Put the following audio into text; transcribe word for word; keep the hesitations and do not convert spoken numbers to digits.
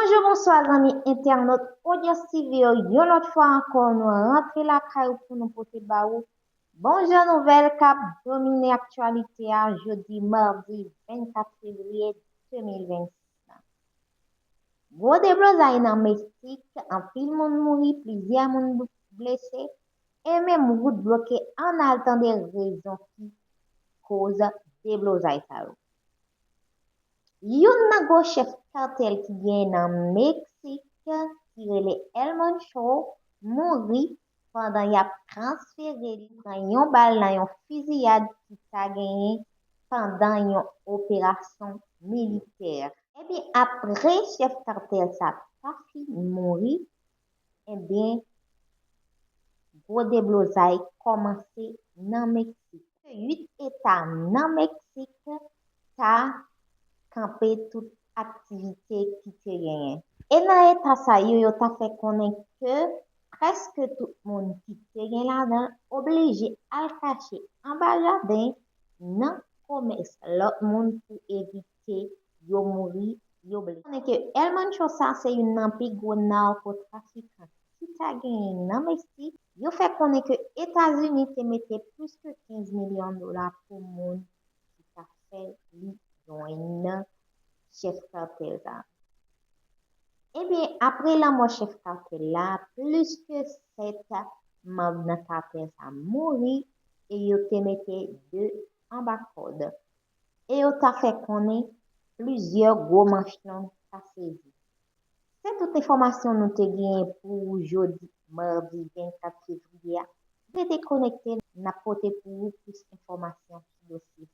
Bonjou, bonswa zanmi entènot Audience T V yo, yon lòt fwa ankò nou rantre lakay ou pou nou pote ba ou bon jan nouvèl k ap domine aktyalite a jodi madi vennkat fevriye de mil vennsis la. Gwo deblozay nan Meksik, anpil moun mouri, plizyè moun blese, e menm wout bloke. Ann al tande rezon ki koz deblozay sa yo. Youn nan gwo chèf katèl ki genyen nan Meksik, ki rele El Moncho, mouri pandan y ap transfere li, pran yon bal nan yon fiziyad ki ta genyen pandan yon operasyon militè. Ebyen, apre chèf katèl sa ta fin mouri, ebyen, gwo deblozay kòmanse nan Meksik. Uit eta nan Meksik ta kanpe tout aktivite ki te genyen. E nan eta sa yo, yo ta fè konnen ke prèske tout moun ki te gen ladan l oblije al kache anba jaden, nan komès lòt moun pou evite yo mouri, yo blese. Konnen ke El Moncho sa se youn nan pi gwo nakotrafikan ki ta genyen nan Meksik. Yo fè konnen ke Etazini te mete plis ke kenz milyon dola pou moun ki ta fè li jwenn chèf katèl sa. Ebyen, apre lanmò chèf katèl la, plis ke sèt manm nan katèl sa mouri e yo te mete de anba kòd. E yo ta fè konnen plizyè gwo manch long ta sezi. Se tout enfòmasyon nou te genyen pou ou jodi madi vennkat fevriye a. Rete konekte, n ap pote pou ou plis enfòmasyon sou dosye.